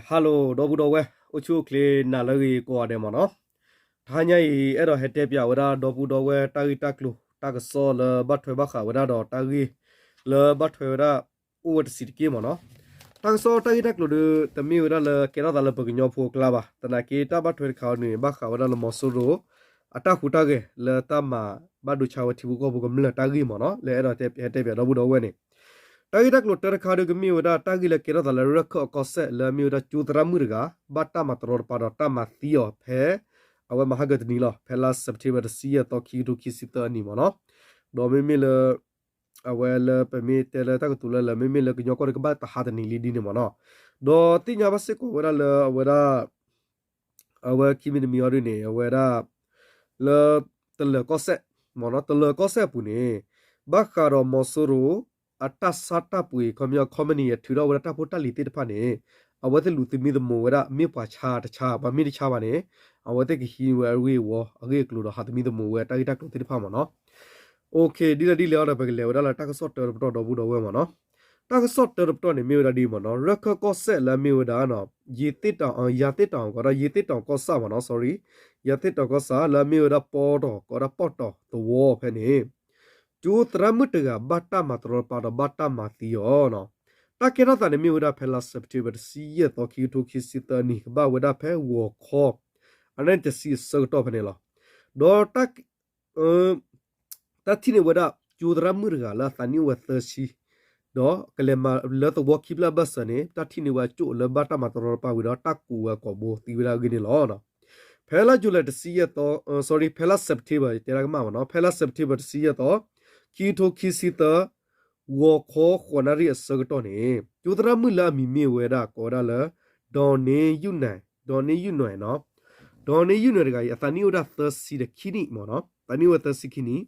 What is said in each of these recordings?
Hello ဒီပုၢ်ဒီဝဲၢ် အိၣ်ဆူၣ်အိၣ်ချ့နၤလၢအဂ့ၤကိးဂၤဒဲးမ့ၢ်နီၤ. တဟါညါအံၤ အဲၣ်ဒိးဟဲတဲပၠးဝဲဒၣ်ဒီပုၢ်ဒီဝဲၢ် တၢ်ဂ့ၢ်တၢ်ကျိၤ တၢ်ကစီၣ်လၢဘၣ်ထွဲဘၣ်ဃးဝဲဒၣ်ဒီးတၢ်ဂ့ၢ် လၢဘၣ်ထွဲဝဲဒၣ် အိၣ်ဝဲတဆံးတက့ၢ်မ့ၢ်နီၤ. တၢ်ကစီၣ်တၢ်ဂ့ၢ်တၢ်ကျိၤဒီး တမ့ၢ်ဝဲဒၣ်လၢကဲထီၣ်သးလၢပှၤကညီဖိအကျါဘၣ်. သနာ်က့ တၢ်ဘၣ်ထွဲတခါအံၤန့ၣ် ဘၣ်ဃးဝဲဒၣ်လၢမီၤစိရိၤ အတၢ်ဟူးတၢ်ဂဲၤလၢတၢ်မၤဘၣ်ဒိဆါဝဲထံဖိကီၢ်ဖိကမျၢၢ်တၢ်ဂ့ၢ်မ့ၢ်နီၤ လၢအဲၣ်ဒိးဟဲတဲပၠးဒီပုၢ်ဒီဝဲၢ်န့ၣ်, တၢ်ဂ့ၢ်တၢ်ကျိၤတၢတခါဒီးကမ့ၢ်ဝဲဒၣ် တၢ်ဂ့ၢ်လၢကဲထီၣ်သးလၢရၢၢ်ခၢၣ်ကီၢ်စဲၣ် လၢအမ့ၢ်ဝဲဒၣ်ကၠိသရၣ်မုၣ်တဂၤ ဘၣ်တၢ်မၤတရီတပါဒီးတၢ်မၤသံအီၤဖဲ အဝဲမဟါကတနံၤလီၤ ဖဲလါစဲးပထ့ဘၢၣ်တဆံယဲၢ်သီ ခံကထိခံဆံသၢအနံၤမ့ၢ်နီၤ. ဒီးမ့မ့ၢ်လၢ အဝဲလၢပမ့ၢ်တဲလၢတၢ်ကတိၤလၢလၢ မ့မ့ၢ်လၢကညီကီၢ်ဒီးကဘၣ်တဟါတနံၤလံဒ်န့ၣ်မ့ၢ်နီၤ. ဒီးသ့ၣ်ညါဘၣ်စ့ၢ်ကီးဝဲဒၣ်လၢအဝဲဒၣ် အဝဲခံမံၤတမံၤအံၤဒ်န့ၣ် အဝဲဒၣ် လၢ တလၢၤကီၢ်စဲၣ် မ့ၢ်နီၤ တလၢၤကီၢ်စဲၣ်အပူၤန့ၣ် ဘၣ်ဃးဒီးမီၤစိရိၤ အတၢ်ဆါတၢ်ပှ့ၤ ခီပညီ ခီပနံၣ် ထုးထီၣ်ဝဲဒၣ်တၢ်ဖိတၢ်လံၤသ့ၣ်တဖၣ်န့ၣ် အဝဲသ့ၣ်လူၤသမံသမိးဝဲဒၣ် မ့ၢ်ပှၤဆါတဆါ ပှၤမ့ၢ်တဆါဘၣ်န့ၣ် အဝဲသ့ၣ်ကဟံးဝဲအဂ့ၢ်အဝီ အဂ့ၢ်အကျိၤဒီးဟးသမံသမိးဝဲတၢ်ဂ့ၢ်တၢ်ကျိၤသ့ၣ်တဖၣ်မ့ၢ်နီၤ. ဒ်လဲၣ်ဒ်လဲၣ်အံၤဒီး ပကလဲၤဝဲဒၣ်လၢတၢ်ကစီၣ်တၢတပတီၢ်ဒီပုၢ်ဒီဝဲၢ်မ့ၢ်နီၤ. တၢ်ကစီၣ်တၢတပတီၢ်န့ၣ်မ့ၢ်ဝဲဒၣ်ဒ်အံၤမ့ၢ်နီၤ ရၢၢ်ခၢၣ်ကီၢ်စဲၣ်လၢအမ့ၢ်ဝဲဒၣ် ယ့ၤသ့ၣ်တီၤ ယၤသ့ၣ်တီၤ ကီးဒၣ်ယ့ၤသ့ၣ်တီၤကီၢ်ဆၣ်မ့ၢ်နီၤ sorry ယၤသ့ၣ်တီၤကီၢ်ဆၣ်လၢအမ့ၢ်ဝဲဒၣ်ပီတီၤ ကီးဒၣ်ပီတီၤသဝီဖဲန့ၣ် ကၠိသရၣ်မုၣ်တဂၤဘၣ်တၢ်မၤတရီတပါဒီးဘၣ်တၢ်မၤသံအီၤနီၤ. တၢ်ကဲထီၣ်သးန့ၣ်မ့ၢ်ဝဲဒၣ်ဖဲလါစဲးပထ့ဘၢၣ် တဆံယဲၢ်သီ ခံကထိခံဆံသၢနံၣ် ကဘၣ်ဝဲဒၣ်ဖဲဂီၤခီ အနံၣ်တဆံအဆၢကတီၢ်ဖဲန့ၣ်လီၤ. ဒီး တၢ်ထံၣ်န့ၢ်ဝဲဒၣ် ကၠိသရၣ်မုၣ်တဂၤလၢအသးနံၣ်အိၣ်ဝဲသၢဆံ ဒီးကလဲၤမၤလၢသဝီခံဖျၢၣ်အဘၢၣ်စၢၤန့ၣ် တၢ်ထံၣ်န့ၢ်ဝဲအကၠိၣ်လၢဘၣ်တၢ်မၤတရီတပါဝံၤဒီးတၢ်ကူးဝဲအကိာ်ဘိသံဝဲဒၣ်အဂ့ၢ်န့ၣ်လီၤ. ဖဲလါယူၤလံတဆံယဲၢ်သီ sorry ဖဲလါစဲးပထ့ဘၢၣ် ယတဲဒၣ်ကမၣ်မ့ၢ်နီၤ ဖဲလါစဲးပထ့ဘၢၣ်တဆံယဲၢ်သီ ခံကထိခံဆံသၢ ဂီၤခီဃိးနၣ်ရံၣ်အဆၢကတီၢ်န့ၣ် ကၠိသရၣ်မုၣ်လၢအမံၤမ့ၢ်ဝဲဒၣ်ကိးဝဲဒၣ်လၢ ဒီးန့ၢ်ယုၢ်နွဲၣ် ဒီးန့ၢ်ယုၢ်နွဲၣ်နီၤ ဒီးန့ၢ်ယုၢ်နွဲၣ်တဂၤအံၤ အသးနံၣ်အိၣ်ဝဲဒၣ်သၢဆံဒီးခံနံၣ်မ့ၢ်နီၤ သးနံၣ်အိၣ်ဝဲသၢဆံခံနံၣ် ဒီ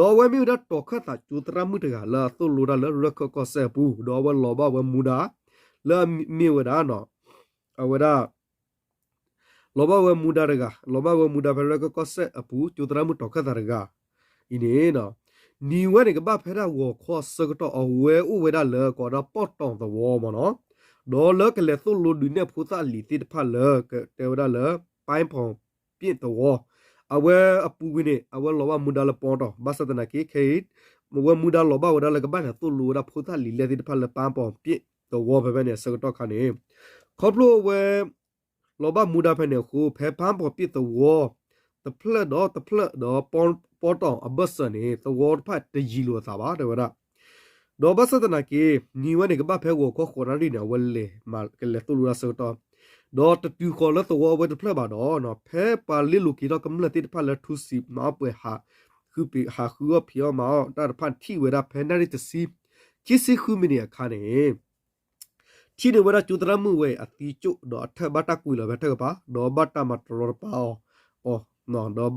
းအဝဲမ့ၢ်ဝဲဒၣ်တီၤခၢၣ်သးကၠိသရၣ်မုၣ်တဂၤလၢအသိၣ်လိတၢ်လၢရၢၢ်ခၢၣ်ကီၢ်စဲၣ်အပူၤ ဒီးအဝဲလီၤဘၣ်ဝဲမူဒါ လၢအမ့ၢ်ဝဲဒၣ် အဝဲဒၣ် လီၤဘၣ်ဝဲမူဒါတဂၤ လီၤဘၣ်ဝဲမူဒါဖဲရၢၢ်ခၢၣ်ကီၢ်စဲၣ်အပူၤ ကၠိသရၣ်မုၣ်တီၤခၢၣ်သးတဂၤ အံၤန့ၣ် နံၤဝဲန့ၣ် ကဘၣ်ဖဲဒၣ်ဂီၤခီအဆၢကတီၢ် အဝဲအိၣ်ဝဲဒၣ်လၢကိးဝဲဒၣ်ပီၣ်တီၣ်သဝီမ့ၢ်နီၤ ဒီးလၢကလဲၤသိၣ်လိဒုးနဲၣ်ဖိသၣ်လံၤသ့ၣ်တဖၣ်လၢ ကတဲဝဲဒၣ်လၢ ပၢ်ပီၣ်ပ့ၣ်သဝီ အဝဲအပူၤကွံာ်န့ၣ် အဝဲလီၤဘၣ်မူဒါလၢပီၣ်တီၣ် ဘၣ်ဆၣ်သနာ်က့ ခဲအံၤ အဝဲမူဒါလီၤဘၣ်ဝဲဒၣ်လၢကဘၣ်လဲၤသိၣ်လိဝဲဒၣ်ဖိသၣ်လံၤလဲၢ်သ့ၣ်တဖၣ်လၢပၢ်ပီၣ်ပ့ၣ်သဝီဖဲဖဲန့ၣ် အဆၢကတီၢ်ခါန့ၣ် ခီဖျိအဝဲ လီၤဘၣ်မူဒါဖဲန့ၣ်အဃိ ဖဲပၢ်ပီၣ်ပ့ၣ်သဝီ တဖျၢၣ်ဒီးတဖျၢၣ်ဒီးပီၣ်တီၣ်အဘၢၣ်စၢၤန့ၣ် သဝီတဖၣ်တယံၤလိာ်အသးဘၣ် တဲဝဲဒၣ် ဒီးဘၣ်ဆၣ်သနာ်က့ နံၤဝဲန့ၣ် ကဘၣ်ဖဲဂီၤခီဃိးနၣ်ရံၣ်န့ၣ် အဝဲလဲၤမၤကလဲၤသိၣ်လိတၢ်ဆၢကတီၢ် ဒီးတတုၤဃီၤလၢသဝီဝဲတဖျၢၣ်ဘၣ်ဒီး ဖဲပှၤလ့လိာ်က့ၤထီၣ်ကမျၢၢ်သ့ၣ်တဖၣ်လၢထူစံးမၤအီၣ်ပှဲၤ ဃုပ့ၤဟးဃုအီၣ်ဖံးအီၣ်မၤအီၣ်တၢ်တဖၣ် ထံၣ်ဝဲဒၣ်ဖဲနၣ်ရံၣ်တဆံ ခံဆံဃုမံးနံးအခါန့ၣ် ထံၣ်န့ၢ်ဝဲဒၣ်ကၠိသရၣ်မုၣ်ဝဲအံၤအသံကၠိၣ် ဒီးအထၢၣ်ဘၣ်တၢ်ကွံာ်လီၤဖဲထၢၣ်ကပၤ ဒီးဘၣ်တၢ်မၤတရီတပါအီၤ အီၤ ဒီးဘၣ်တၢ်ပဲဘၢလီၤက့ၤဒၣ်နံၣ်လၢ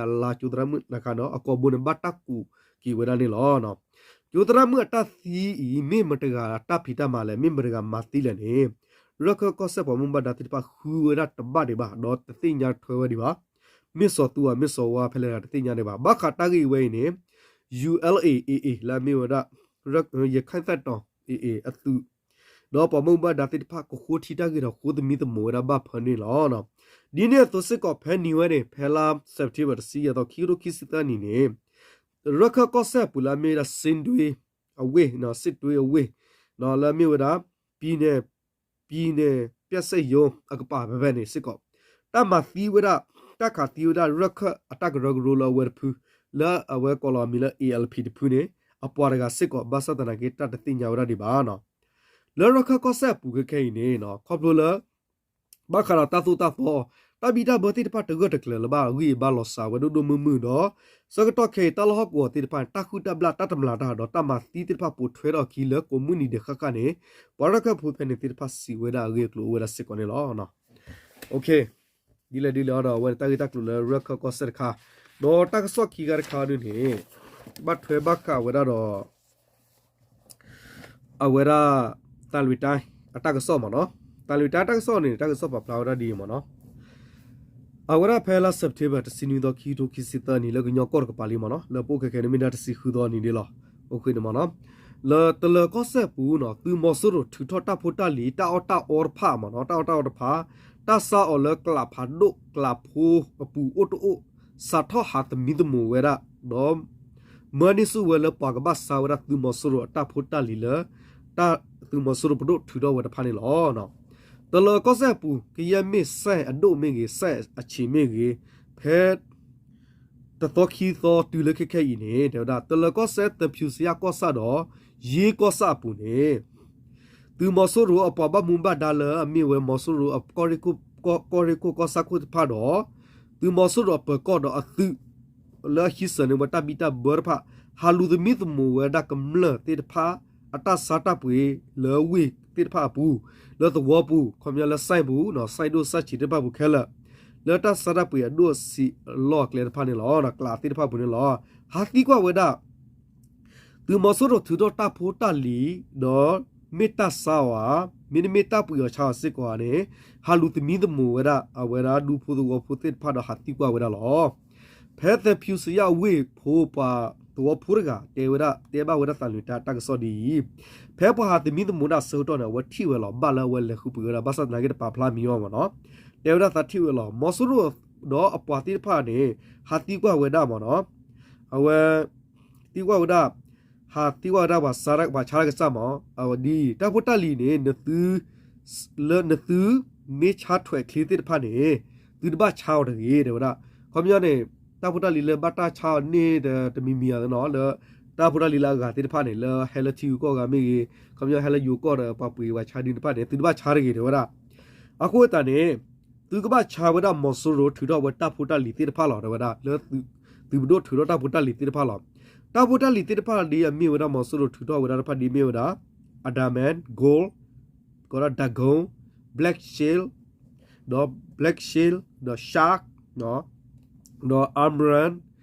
အလါကၠိသရၣ်မုၣ်တခါဒီး အကိာ်ဘိန့ၣ် ဘၣ်တၢ်ကူးက့ၤဝဲဒၣ်န့ၣ်လီၤ. ကၠိသရၣ်မုၣ်အတၢ်သံအံၤ မ့ၢ်မတဂၤတၢ်ဖံးတၢ်မၤလဲၣ် မ့ၢ်မတဂၤမၤသံလဲၣ်န့ၣ် ရၢၢ်ခၢၣ်ကီၢ်စဲၣ်ပှၤမူဘၣ်ဒါသ့ၣ်တဖၣ်ဃုဝဲဒၣ်တဘၣ်ဒံးဘၣ် ဒီးတသ့ၣ်ညါထွဲဝဲဒံးဘၣ် မ့ၢ်စီၤသူဧါ မ့ၢ်စီၤဝါဖဲလဲၣ်တသ့ၣ်ညါဒံးဘၣ် ဘၣ်ဃးတၢ်ဂ့ၢ်အံၤဝဲအံၤန့ၣ် ယူၣ်အဲလ်အ့ လၢအမ့ၢ်ဝဲဒၣ် ရၢၢ် ရခၢၣ်သဲၣ်တီၤ အ့ အ့ အသုး ဒီးပှၤမူဘၣ်ဒါသ့ၣ်တဖၣ်ကဃိထံတၢ်ဂ့ၢ်ဒီးဃိသမံသမိးဝဲဒၣ်ဘၣ်ဖၢန့ၣ်လီၤ. ဒ်န့ၣ်အသိးစ့ၢ်ကီး ဖဲနံၤဝဲန့ၣ် ဖဲလါစဲးပထ့ဘၢၣ်တဆံယဲၢ်သီ ခံကထိခံဆံသၢနံၣ်န့ၣ် ရၢၢ်ခၢၣ်ကီၢ်စဲၣ်အပူၤလၢအမ့ၢ်ဝဲဒၣ် စစ်တွေအဝ့ၢ် စစ်တွေအဝ့ၢ် လၢအမ့ၢ်ဝဲဒၣ် ပြည်နယ် ပြည်နယ် ပြည်နယ် ပြည်နယ် အကပၤဖဲဖဲန့ၣ်စ့ၢ်ကီး တၢ်မၤသံဝဲဒၣ် တၢ်ခးသံဝဲဒၣ်ရၢၢ်ခၢၣ်အတၢ်ကရၢကရိလၢအဝဲတဖု လၢအဝဲကိးလီၤအမံၤလၢ အ့ အယ် ပီ တဖုန့ၣ် အပှၤတဂၤစ့ၢ်ကီး ဘၣ်ဆၣ်သနာ်က့ တၢ်တသ့ၣ်ညါဝဲဒၣ်ဒံးဘၣ်နီၤ. လၢရၢၢ်ခၢၣ်ကီၢ်စဲၣ်အပူၤခဲခဲအံၤန့ၣ် ခီဖျိလၢ ဘၣ်ဃးဒီးတၢ်သိၣ်တၢ်သီ တၢ်ဘံၣ်တၢ်ဘၢသ့ၣ်တဖၣ်တဂၢၢ်တကျၢၤလၢၤဘၣ် အဂံၢ်အဘါလီၤစှၤဝဲဒိၣ်ဒိၣ်မုၢ်မုၢ်ဒီး ဆၢကတီၢ်ခဲအံၤ တၢ်လီၢ်ဟီၣ်ကဝီၤသ့ၣ်တဖၣ်န့ၣ် တၢ်ဟုၣ်တၢ်ဘျၣ်တၢ်တမျၢ်တၢ်ဒီးတၢ်မၤသံသ့ၣ်တဖၣ်ပိာ်ထွဲထီၣ်အခံလၢကိးမုၢ်နံၤဒဲးဃၣ်ဃၣ်န့ၣ် ပှၤရၢၢ်ခၢၣ်ဖိဖဲန့ၣ်သ့ၣ်တဖၣ်စံးဝဲဒၣ်အဂ့ၢ်အကျိၤအိၣ်ဝဲဒၣ်စ့ၢ်ကီးန့ၣ်လီၤ. ဒ်လဲၣ်ဒ်လဲၣ်အံၤဒီး အဝဲန့ၣ်တၢ်ဂ့ၢ်တၢ်ကျိၤလၢရၢၢ်ခၢၣ်ကီၢ်စဲၣ်တခါ ဒီးတၢ်ကစီၣ်ခံခါတခါဒ်န့ၣ် ဘၣ်ထွဲဘၣ်ဃးဝဲဒၣ်ဒီး အဝဲဒၣ် သံလွင်တိုင်း အတၢ်ကစီၣ်မ့ၢ်နီၤ, သံလွင်တိုင်း တၢ်ကစီၣ်န့ၣ် တၢ်ကစီၣ်ပာ်ဖျါဝဲဒၣ်ဒ်အံၤမ့ၢ်နီၤ, အဝဲဒၣ်ဖဲလါ September တဆံနွံသီ ခံကထိခံဆံသၢနံၣ် လၢကညီကီၢ်တကပၤလံမ့ၢ်နီၤ, လၢပအိၣ်ခဲခဲန့ၣ်မ့ၢ်ဒၣ်တဆံဃုသီနံၤဒ်လီၤ. အိၣ်ဃ့န့ၣ်မ့ၢ်နီၤ, လၢတလၢၤကီၢ်စဲၣ်အပူၤနီၤ သုးမီၤစိရိၤထုးထီၣ်တၢ်ဖိတၢ်လံၤ တၢ်အီၣ်တၢ်အီတဖၣ်မ့ၢ်နီၤ တၢ်အီၣ်တၢ်အီတဖၣ် တၢ်ဆါအီၤလၢကျးဖးဒိၣ်ကျးဖိအပူၤအိၣ်တအိၣ် စးထီၣ်ဟးသမံသမိးဝဲဒၣ် ဒီး မၢန့ၢ်ဆူၣ်ဝဲလၢပှၤကဘၣ်ဆါဝဲဒၣ်သုးမီၤစိရိၤအတၢ်ဖိတၢ်လံၤလၢ တၢ်သုးမီၤစိရိၤပဒိၣ်ထုးထီၣ်ဝဲတဖၣ်န့ၣ်လီၤ. တလၢၤကီၢ်စဲၣ်အပူၤ ကယဲၢ်မ့ၢ်စဲၣ်အဒိၣ်မ့ၢ်ဂ့ၤ စဲၣ်အဆံးမ့ၢ်ဂ့ၤ ဖဲ တသီခံသီတုၤလၢခဲခဲအံၤန့ၣ် တဲဝဲဒၣ် တလၢၤကီၢ်စဲၣ် သဖၠူစယၣ်ကီၢ်ဆၣ်ဒီး ယ့ကီၢ်ဆၣ်အပူၤန့ၣ် သုးမီၤစိရိၤအပှၤဘၣ်မူဘၣ်ဒါလၢအမ့ၢ်ဝဲမီၤစိရိၤအကီၢ်ရ့ၣ်ခိၣ်ကီၢ်ဆၣ်ခိၣ်တဖၣ်ဒီး သုးမီၤစိရိၤအပၢၤကီၢ်ဒီးအသုး လၢအဟံးစၢၤန့ၢ်ဝဲတၢ်ဘံၣ်တၢ်ဘၢတဖၣ် ဟးလူၤသမံသမိးဝဲဒၣ်ကမျၢၢ်သ့ၣ်တဖၣ် အတၢ်ဆါတၢ်ပှ့ၤလၢဝ့ၢ်သ့ၣ်တဖၣ်အပူၤ လၢသဝီပူၤ ခီပညီလၢစဲၣ်ပူၤ စဲၣ်ဒိၣ်စဲၣ်ဆံးသ့ၣ်တဖၣ်ပူၤခဲလၢာ် လၢတၢ်ဆါတၢ်ပှ့ၤအဒိၣ်အဆံးအလီၢ်အကျဲတဖၣ်န့ၣ်လီၤ. ကျးသ့ၣ်တဖၣ်ပူၤန့ၣ်လီၤ. ဟးသံကွၢ်ဝဲဒၣ် သုးမီၤစိရိၤထုးထီၣ်တၢ်ဖိတၢ်လံၤ ဒီးမ့ၢ်တၢ်ဆါအီၤဧါ မ့တမ့ၢ်တၢ်ပှ့ၤအီၤဆါအီၤစ့ၢ်ကီးဧါန့ၣ် ဟးလူၤသမံသမိးဝဲဒၣ် အဝဲဒၣ်ဒူဖိသဝီဖိသ့ၣ်တဖၣ်ဒီးဟးသံကွၢ်ဝဲဒၣ်လီၤ. ဖဲသဖၠူစယၣ်ဝ့ၢ်ဖိပှၤသဝီဖိတဂၤ တဲဝဲဒၣ် တဲဘၣ်ဝဲဒၣ်သးလွံၢ်တၢ်တၢ်ကစီၣ်ဒ်အံၤ, ဖဲပှၤဟးသမံသမိးဒၣ်အဆၢကတီၢ်န့ၣ် အဝဲထံၣ်ဝဲလီၤ ဘၣ်လၢအဝဲလဲၤဃုပှ့ၤဝဲဒၣ် ဘၣ်ဆၣ်သနာ်က့တပာ်ဖျါမံၤအီၤမ့ၢ်နီၤ, တဲဝဲဒၣ်သးထံၣ်ဝဲလီၤ မီၤစိရိၤဒီးအပှၤသ့ၣ်တဖၣ်န့ၣ် ဟးသံကွၢ်ဝဲဒၣ်မ့ၢ်နီၤ, အဝဲ သံကွၢ်ဝဲဒၣ်, ဟးသံကွၢ်ဝဲဒၣ်ပှၤဆါတၢ်ကစၢ်မ့ၢ်, အဝဲဒ်အံၤ တၢ်ဖိတၢ်လံၤန့ၣ် နသု, လၢနသုမ့ၢ်ဆါထွဲးချ့သ့ၣ်တဖၣ်န့ၣ် သုတဘၣ်ဆါအီၤတဂ့ၤ တဲဝဲဒၣ်. ခီပညီန့ၣ် တၢ်ဖိတၢ်လံၤလၢဘၣ်တၢ်ဆါအီၤန့ၣ် တမံၤမံၤဧါနီၤ လၢ တၢ်ဖိတၢ်လံၤလၢအဂၤသ့ၣ်တဖၣ်န့ၣ် လၢဟဲလၢထံဂုၤကီၢ်ဂၤမ့ၢ်ဂ့ၤ, ခီပညီဟဲလၢယိၤကီၢ်ဒီးပှၤပှ့ၤပှၤဆါဒ်တဖၣ်န့ၣ် သုတဘၣ်ဆါတဂ့ၤ တဲဝဲဒၣ်. အဃိသတးန့ၣ် သုကဘၣ်ဆါဝဲဒၣ်မီၤစိရိၤထုးထီၣ်ဝဲတၢ်ဖိတၢ်လံၤသ့ၣ်တဖၣ်လီၤ တဲဝဲဒၣ်, လၢသုးပဒိၣ်ထုးထီၣ်တၢ်ဖိတၢ်လံၤသ့ၣ်တဖၣ်လီၤ. တၢ်ဖိတၢ်လံၤသ့ၣ်တဖၣ်ဒ်အမ့ၢ်ဝဲဒၣ်မီၤစိရိၤထုးထီၣ်ဝဲဒၣ်တဖၣ်ဒ်မ့ၢ်ဝဲဒၣ် အဒၤမၣ်, gold, ကီးဒၣ် ဒၤကိၣ်, black shale, ဒီး black shale, ဒီး shark, ဒီး emerald,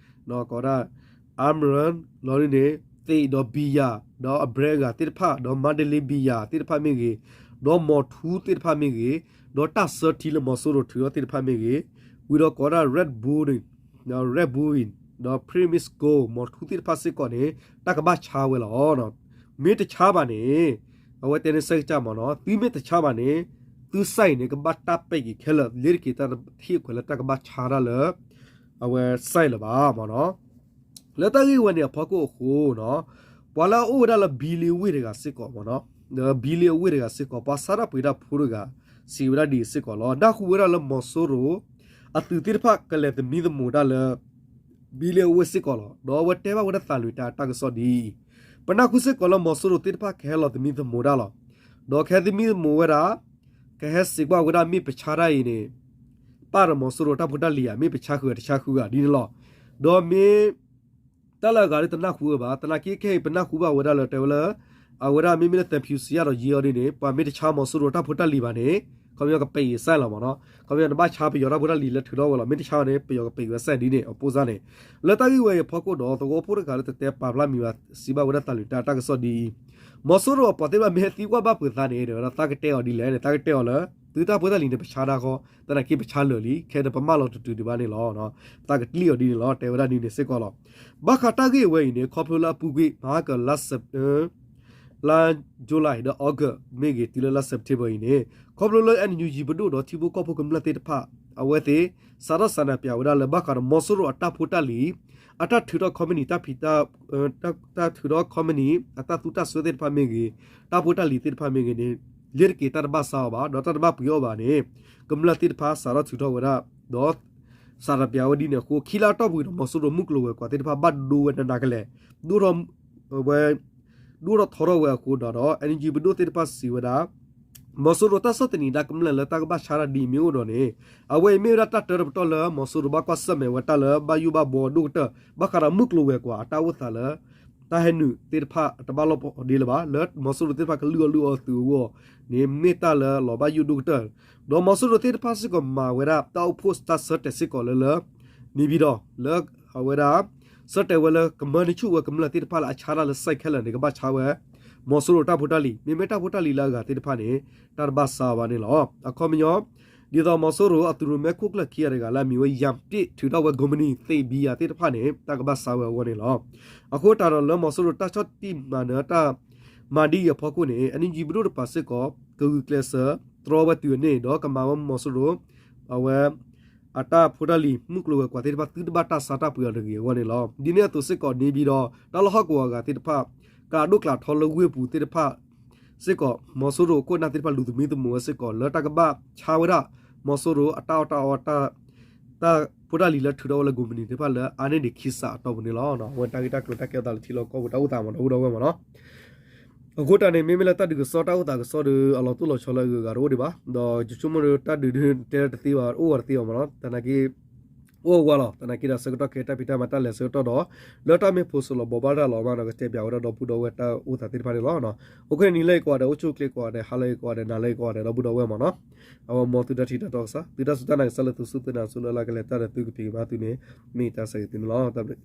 ဒီးကီးဒၣ် emerald လီၤဒ်န့ၣ် သ့ၣ်ဒီးဘံယၤ, ဒီးအဘြဲအဂၤသ့ၣ်တဖၣ်, ဒီးမၤဒလ့ဘံယၤသ့ၣ်တဖၣ်မ့ၢ်ဂ့ၤ, ဒီးမီၤထူသ့ၣ်တဖၣ်မ့ၢ်ဂ့ၤ, ဒီးတၢ်ဆၢထံလၢမီၤစိရိၤထုးထီၣ်သ့ၣ်တဖၣ်မ့ၢ်ဂ့ၤ, ဝံၤဒီးကီးဒၣ် red bull, red bull, ဒီး pyrenees gold မီၤထူသ့ၣ်တဖၣ်စ့ၢ်ကီးန့ၣ် တၢ်ကဘၣ်ဆါဝဲလီၤ. မ့ၢ်တဆါဘၣ်န့ၣ် အဝဲတဲန့ၣ်စဲကစၢ်မ့ၢ်နီၤ, သုမ့ၢ်တဆါဘၣ်န့ၣ် သုစဲးအံၤန့ၣ် ကဘၣ်တၢ်ပဲာ်က့ၤခဲလၢာ် လ့ၤတက့ၤတၢ်ထံၣ်အခွဲးလၢတၢ်ကဘၣ်ဆါတၢ်လၢ အဝဲစဲးလၢၤဘၣ်မ့ၢ်နီၤ. လၢတၢ်ဂ့ၢ်ဝဲန့ၣ်အဖီခိၣ်အဃိနီၤ, ပှၤလၢအအိၣ်ဝဲဒၣ်လၢဘံလ့အဝ့ၢ်တဂၤစ့ၢ်ကီးမ့ၢ်နီၤ, ဒီးဘံလ့အဝ့ၢ်တဂၤစ့ၢ်ကီး ပှၤဆါတၢ်ပှ့ၤတၢ်ဖိတဂၤ စံးဝဲဒၣ်ဒ်အံၤစ့ၢ်ကီးလီၤ. နၢ်ဟူဝဲဒၣ်လၢမီၤစိရိၤ အသုးသ့ၣ်တဖၣ်ကလဲၤသမံသမိးတၢ်လၢ ဘံလ့အဝ့ၢ်စ့ၢ်ကီးလီၤ. ဒီးအဝဲတဲဘၣ်ဝဲဒၣ်သးလွံၢ်တၢ်တၢ်ကစီၣ်ဒ်အံၤ, ပနၢ်ဟူစ့ၢ်ကီးလၢမီၤစိရိၤသ့ၣ်တဖၣ်ကဟဲလီၤသမံသမိးတၢ်လီၤ. ဒီးကဟဲသမံသမိးဝဲဒၣ် ကဟဲစံးကွၢ်ဝဲဒၣ်မ့ၢ်ပဆါတၢ်အံၤန့ၣ် ပၣ်ဒီးမီၤစိရိၤတၢ်ဖိတၢ်လံၤဧါ, မ့ၢ်ပဆါဃုာ်တဆါဃုာ်ဧါဒ်န့ၣ်လီၤ. ဒီးမ့ၢ် တၢ်လၢအဂၤဒ်တနၢ်ဟူဝဲဘၣ်, သနာ်က့ခဲအံၤပနၢ်ဟူဘၣ်ဝဲဒၣ်လၢတဲဝဲလၢ အဝဲဒၣ်မ့မ့ၢ်လၢသဖၠူစယၣ်ဒီးယ့အီၤဒ်န့ၣ် ပှၤမ့ၢ်တဆါမီၤစိရိၤတၢ်ဖိတၢ်လံၤဘၣ်န့ၣ် ခီပညီကပဲာ်အံၤစဲးလီၤမ့ၢ်နီၤ, ခီပညီတဘၣ်ဆါပယီၤတၢ်ဖိတၢ်လံၤလၢထုးထီၣ်ဝဲလီၤ, မ့ၢ်တဆါန့ၣ် ပယီၤကပဲာ်ဝဲစဲးဒ်န့ၣ် အပိၢ်စၢ်န့ၣ်. လၢတၢ်ဂ့ၢ်ဝဲအံၤအဖီခိၣ်ဒီး သဝီဖိတဂၤလၢတတဲပာ်ဖျါမံၤဘၣ် စံးဘၣ်ဝဲဒၣ်သးလွံၢ်တၢ်တၢ်ကစီၣ်ဒ်အံၤ, မီၤစိရိၤအပှၤသ့ၣ်တဖၣ်မ့ၢ်ဟဲသံကွၢ်ဘၣ်ပှၤသးန့ၣ် တဲဝဲဒၣ်သးကတဲအီၤဒ်လဲၣ်န့ၣ် သးကတဲအီၤလၢ သုတၢ်ဖိတၢ်လံၤန့ၣ် ပဆါတၢ်ဃီ သနာ်က့ပဆါလၢာ်လံ ခဲအံၤန့ၣ် ပမၢလီၤတတုၤဒံးဘၣ်န့ၣ်လီၤ. သးကတံၢ်အီၤဒ်န့ၣ်လီၤ တဲဝဲဒၣ်ဒ်န့ၣ်စ့ၢ်ကီးလီၤ. ဘၣ်ဃးတၢ်ဂ့ၢ်အဝဲအံၤန့ၣ် ခီဖျိလၢအပူၤကွံာ် မဟါကလါ လါ July ဒီး August မ့ၢ်ဂ့ၤ တုၤလၢလါ September အံၤန့ၣ် ခီဖျိလၢ NUG ပဒိၣ်ဒီးထံဖိကီၢ်ဖိကမျၢၢ်သ့ၣ်တဖၣ် အဝဲသ့ၣ် စးထီၣ်စးနၤပၠးဝဲဒၣ်လၢဘၣ်ဃးဒီးမီၤစိရိၤအတၢ်ဖိတၢ်လံၤ အတၢ်ထုးထီၣ် company တၢ်ဖံး တၢ်ထုးထီၣ် company အတၢ်သူတၢ်စွဲသ့ၣ်တဖၣ်မ့ၢ်ဂ့ၤ တၢ်ဖိတၢ်လံၤသ့ၣ်တဖၣ်မ့ၢ်ဂ့ၤန့ၣ် လ့ၤတက့ၤတၢ်တဘၣ်ဆါအီၤဘၣ် ဒီးတၢ်တဘၣ်ပှ့ၤအီၤဘၣ်န့ၣ် ကမျၢၢ်သ့ၣ်တဖၣ်စးထီၣ်ထုးထီၣ်ဝဲဒၣ် ဒီး စးထီၣ်ပၠးဝဲဒ်န့ၣ်အဃိ ခံလါအတီၢ်ပူၤဒီး မီၤစိရိၤမုၢ်ကျိၤဝဲၤကွာ်သ့ၣ်တဖၣ်ဘၣ်ဒိဝဲနးနးကလဲာ် ဒိၣ်ထီၣ်ဝဲ ဒိၣ်ထီၣ်ထီထီၣ်ဝဲအဃိဒီး ဒီး NUG ပဒိၣ်သ့ၣ်တဖၣ်စံးဝဲဒၣ် မီၤစိရိၤတၢ်ဆီၣ်သနံးတၢ်ကမျၢၢ်လၢတၢ်ကဘၣ်ဆါတၢ်ဒ်အံၤမ့ၢ်အိၣ်ဒီးန့ၣ် အဝဲအံၤမ့ၢ်ဝဲဒၣ်တၢ်တၢတပတီၢ်လၢ မီၤစိရိၤဘၣ်ကွၢ်ဆၢၣ်မဲာ်ဝဲတၢ်လၢဘၣ်ယိၣ်ဘၣ်ဘှီဒိၣ်ကတၢၢ် ဘၣ်ဃးဒီးမုၢ်ကျိၤဝဲၤကွာ်အတၢ်အိၣ်သးလၢ တၢ်ဟဲနုာ်သ့ၣ်တဖၣ်တဘၣ်လီၢ်ပီၤဒ့လၢၤဘၣ် လၢမီၤစိရိၤသ့ၣ်တဖၣ်ကလုၢ်အီၣ်လုၢ်အီသုးအဂီၢ်န့ၣ် မ့ၢ်တၢ်လၢလီၤဘၣ်ယိၣ်ဒိၣ်ကတၢၢ် ဒီးမီၤစိရိၤသ့ၣ်တဖၣ်စ့ၢ်ကီးမၤဝဲဒၣ်တၢ်အိၣ်ဖှိၣ်တၢ်ဆၢတဲာ်စ့ၢ်ကီးလၢလၢ န့ၣ်ပၠံၤတီၤ လၢအဝဲဒၣ် ဆၢတဲာ်ဝဲလၢကမၢန့ၢ်ဆူၣ်ဝဲကမျၢၢ်သ့ၣ်တဖၣ်လၢအဆါတၢ်လၢ site ခဲလၢာ်န့ၣ် ကဘၣ်ဆါဝဲ မီၤစိရိၤတၢ်ဖိတၢ်လံၤ မ့မ့ၢ်တၢ်ဖိတၢ်လံၤလၢအဂၤသ့ၣ်တဖၣ်န့ၣ် တၢ်တဘၣ်ဆါဘၣ်န့ၣ်လီၤ. အခီပညီ ဒ်သိးမီၤစိရိၤအသုးရိၣ်မဲခိၣ်ကျၢၢ်ခံဂၤတဂၤလၢအမံၤဝဲ ယၣ်တ့ၣ် ထုးထီၣ်ဝဲ company သ့ၣ်ဘံယၤသ့ၣ်တဖၣ်န့ၣ် တၢ်ကဘၣ်ဆါဝဲအဂီၢ်န့ၣ်လီၤ. အဃိသတးဒီးလၢမီၤစိရိၤတၢ်ဆီၣ်တံၢ်မၤနၢၤတၢ် မၤဒ်အံၤအဖီခိၣ်န့ၣ် NUG ပဒိၣ်တဖၣ်စ့ၢ်ကီး ကဂုာ်ကျဲးစၢး တြီဝဲတုၤအန့ၣ် ဒီးကမၤဝဲမီၤစိရိၤ အဝဲ အတၢ်ဖိတၢ်လံၤ မုၢ်ကျိၤဝဲၤကွာ်သ့ၣ်တဖၣ် သုတဘၣ်တၢ်ဆါတၢ်ပှ့ၤအီၤတဂ့ၤအဂီၢ်န့ၣ်လီၤ. ဒ်န့ၣ်အသိးစ့ၢ်ကီး န့ၣ်ပၠံၤဒီး တၢ်လီၢ်ဟီၣ်ကဝီၤအဂၤသ့ၣ်တဖၣ် ကဒိၣ်ကျးထီလၢဝ့ၢ်ပူၤသ့ၣ်တဖၣ် စ့ၢ်ကီး မီၤစိရိၤအခိၣ်အနၢ်သ့ၣ်တဖၣ် လူၤသမံသမိးဝဲစ့ၢ်ကီး လၢတၢ်ကဘၣ်ဆါဝဲဒၣ် မီၤစိရိၤအတၢ်အီၣ်တၢ်အီ တၢ်ဖိတၢ်လံၤလၢထုးထီၣ်ဝဲလၢကိးပနံၤသ့ၣ်တဖၣ်လၢအါန့ၢ်ဒံးခံစးအတီၢ်ပူၤန့ၣ်လီၤ. အဝဲတၢ်ဂ့ၢ်တၢ်ကျိၤတၢ်ကဲထီၣ်သးလၢထံလီၢ်ကီၢ်ပူၤတၢ်အိၣ်သးမး ဒီပုၢ်ဒီဝဲၢ်မးနီၤ. အဃိတၢ်န့ၣ် မ့မ့ၢ်လၢတၢ်ဒုးကစီၣ်တၢ်အိၣ်သးကစီၣ်ဒီး အလီၤတိၢ်လီၤဆီလၢအဂုၤအဂၤတအိၣ်ဒံးဘၣ်. ဒီးယဆိကမိၣ်ဒီးတၢ်ဒုးဒုးတဲလၢတသ့ဘၣ် အိၣ်ဝဲတသ့ဘၣ်မးနီၤ. သနာ်က့ အိၣ်ဝဲလီၤ. သနာ်က့ဒီးဆၢကတီၢ်ခဲအံၤတၢ်ဖံးတၢ်မၤတၢ်လဲၤဆၢကတီၢ်ဒီး လၢတၢ်မ့ၢ်ဖိးစိးလီၤဘိးဘၣ်တၢ်လီၤမးဒီး ကတဲပၠးဝဲဒၣ်ဒီပုၢ်ဒီဝဲၢ်တၢ်အိၣ်သးသ့ၣ်တဖၣ်န့ၣ်လီၤ. အဃိန့ၣ်နံၤလၢအံၤကိးဂၤဒဲး အိၣ်ဆူၣ်အိၣ်ချ့ကိးဂၤဒဲး ဟါလၢအံၤကိးဂၤဒဲး နၤလၢအံၤကိးဂၤဒဲး ဒီပုၢ်ဒီဝဲၢ်မးနီၤ. အဝဲမ်သုတၢ်ထံၣ်တၢ်တီကစၢ် သုတၢ်စူၢ်တၢ်နာ်ကစၢ်လၢသုစူၢ်သုနာ်ဆူလၢအလၤကလဲၤတၢ်ဒီးသုကဖံးကမၤသုန့ၣ် မ့ၢ်တၢ်ဆၢဂ့ၤသုန့ၣ်လီၤ. တၢ်ဘျုး